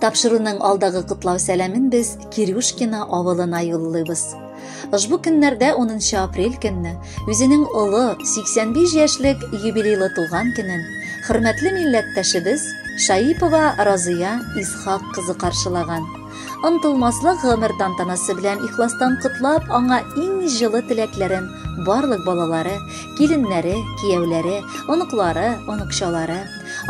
Тапшыруның алдагы котлау сәламен без Кирюшкино авылына юллыйбыз. Ошбу көннәрдә 10 апрель көнне үзенең олы 85 яшьлек юбилейлы туган көнен хөрмәтле милләттәшебез Шаипова Разыя Исхак кызы каршылаган. Онтылмаслык гомер тантанасы белән ихластан котлап, аңа иң җылы теләкләрен барлык балалары, киленнәре, кияүләре, оныклары, оныкчалары,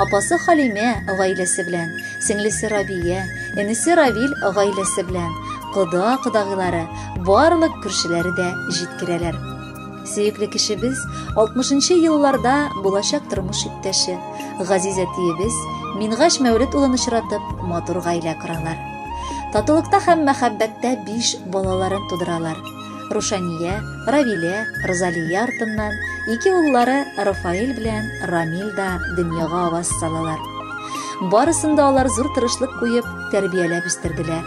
апасы Халимә гаиләсе белән, сеңлесе Рабия, энесе Равил гаиләсе белән, кода-кодагыйлары, барлык күршеләре дә җиткерәләр. Сөекле кешебез 60 елларда булачак тормыш иптәше, газиз әтиебез Мингач Мәүлет улын очратып, матур гаилә коралар. Татулыкта һәм мәхәббәттә биш балаларын тудыралар. Рушания, Равилә, Розалия артыннан ике уллары Рафаэль белән Рамил да дөньяга аваз салалар. Барысын да алар зур тырышлык куеп, тәрбияләп үстерделәр.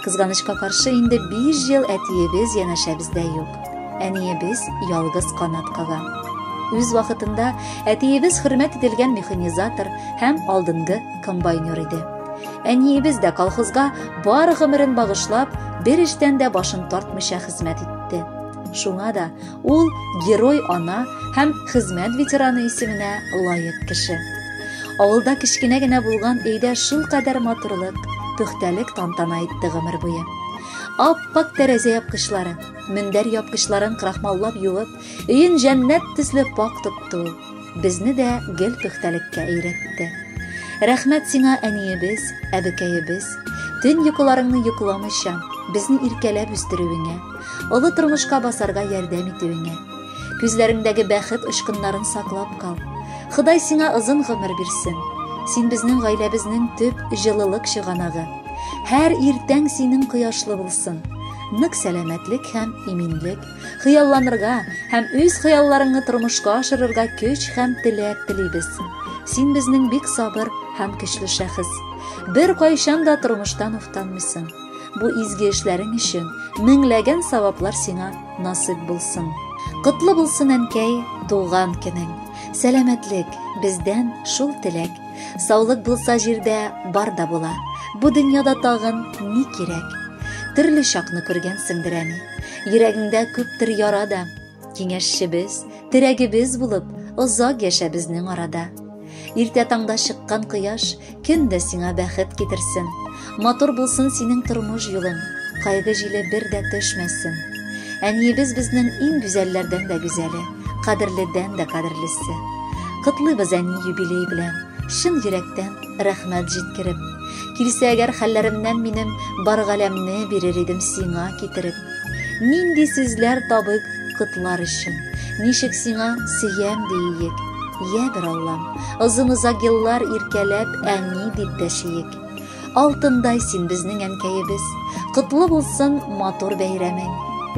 Кызганычка каршы, инде 5 ел әтиебез янәшәбездә юк. Әниебез ялгыз канат кага. Үз вакытында әтиебез хөрмәт ителгән механизатор һәм алдынгы комбайнер иде. Әниебез дә колхозга бар гомерен багышлап, бер эштән дә башын тартмыйча хезмәт итте. Шуңа да ул герой ана һәм хезмәт ветераны исеменә лаек кеше. Авылда кечкенә генә булган өйдә шулкадәр матурлык, пөхтәлек тантана итте гомер буе. Ап-ак тәрәзә япкычлары, мендәр япкычларын крахмаллап юып, өен җәннәт төсле пак тотты ул. Безне дә гел пөхтәлеккә өйрәтте. Рәхмәт сиңа, әниебез, әбекәебез, төн йокыларыңны йокламыйча, безне иркәләп үстерүеңә, олы тормышка басарга ярдәм итүеңә. Күзләреңдәге бәхет очкыннарын саклап кал. Ходай сиңа озын гомер бирсен. Син безнең гаиләбезнең төп җылылык чыганагы. Һәр иртәң синең кояшлы булсын. Нык сәламәтлек һәм иминлек, хыялланырга һәм үз хыялларыңны тормышка ашырырга көч һәм теләк телибез. Син безнең бик сабыр һәм көчле шәхес. Бер кайчан да тормыштан уфтанмыйсың. Бу изге эшләрең өчен меңләгән саваплар сиңа насыйп булсын. Котлы булсын, әнкәй, туган көнең. Сәламәтлек, бездән шул теләк. Саулык булса җирдә бар да була. Бу дөньяда тагын ни кирәк? Төрле чакны күргәнсеңдер, әни. Йөрәгеңдә күптер яра да. Киңәшчебез, терәгебез булып, озак яшә безнең арада. Иртә таңда чыккан кояш көн дә сиңа бәхет китерсен. Матур булсын синең тормыш юлың, кайгы җиле бер дә төшмәсен. Әниебез безнең иң гүзәлләрдән дә гүзәле, кадерледән дә кадерлесе. Котлыйбыз әни юбилей белән, чын йөрәктән рәхмәт җиткереп. Килсә әгәр хәлләремнән минем бар галәмне бирер идем сиңа китереп. Нинди сүзләр табыйк котлар өчен, ничек сиңа сөям диек. Йә бер Аллам, озын-озак еллар иркәләп әни дип дәшиек. Алтындай син безнең әнкәебез, котлы булсын матур бәйрәмең.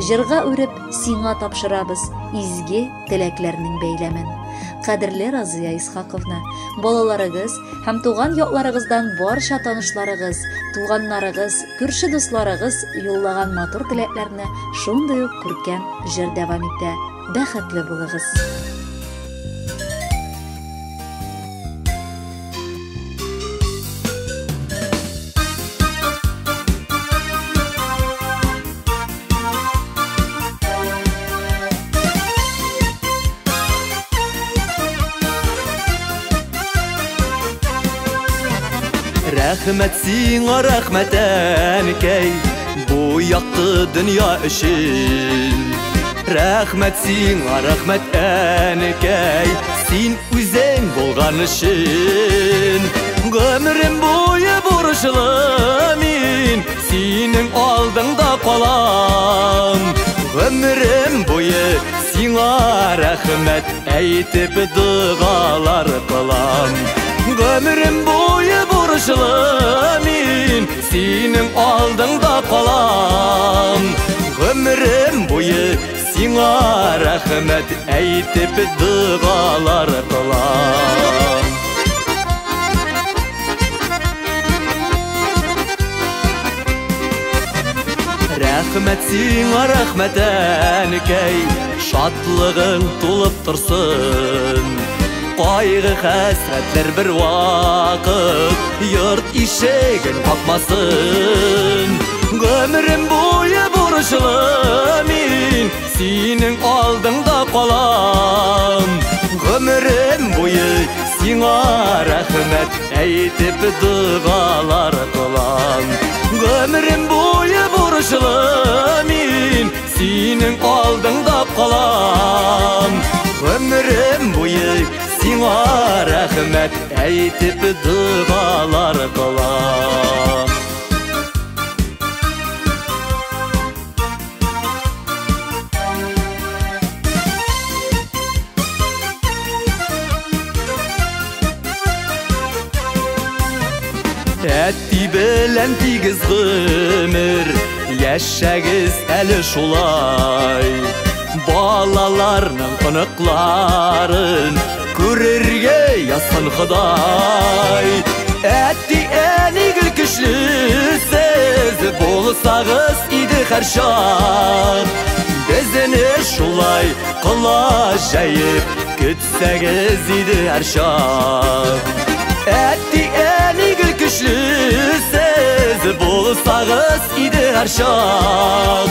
Җырга үреп сиңа тапшырабыз изге теләкләрнең бәйләмен. Кадерле Разыя Исхаковна, балаларыгыз һәм туган якларыгыздан барча танышларыгыз, туганнарыгыз, күрше дусларыгыз юллаган матур теләкләрне шундый ук күркәм җыр дәвам итә. Бәхетле булыгыз! Рәхмәт сиңа, рәхмәт, әнкәй, бу якты дөнья өчен. Рәхмәт сиңа, рәхмәт, әнкәй, син үзең булган өчен. Гомерем буе бурычлы мин, синең алдыңда калам. Гомерем буе сиңа рәхмәт әйтеп догалар кылам. Гомерем буе бурычлы мин, синең алдыңда калам. Гомерем буе сиңа рәхмәт әйтеп догалар кылам. Рәхмәт сиңа, рәхмәт, әнкәй, шатлыгың тулып торсын. Кайгы хәсрәтләр бер вакыт йорт ишеген какмасын. Гомерем буе бурычлы мин синең алдыңда калам. Гомерем буе сиңа рәхмәт әйтеп догалар кылам. Гомерем буе бурычлы мин синең алдыңда калам. Гомерем буе сиңа рәхмәт әйтеп догалар кылам. Әти белән тигез гомер яшәгез әле шулай. Балаларның оныкларын күрергә язсын Ходай. Әти, әни гел көчле сез булсагыз иде һәрчак. Безне шулай колач җәеп көтсәгез иде һәрчак. Әти, әни гел көчле сез булсагыз иде һәрчак.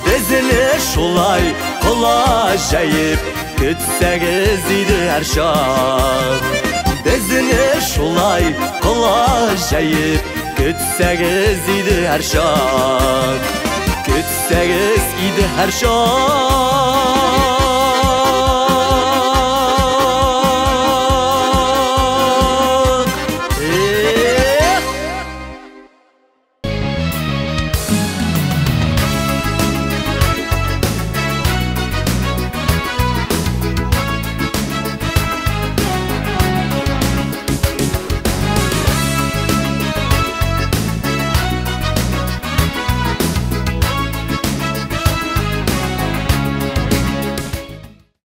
Безне шулай колач җәеп көтсәгез иде һәрчак. Безне шулай колач җәеп көтсәгез иде һәрчак. Көтсәгез иде һәрчак.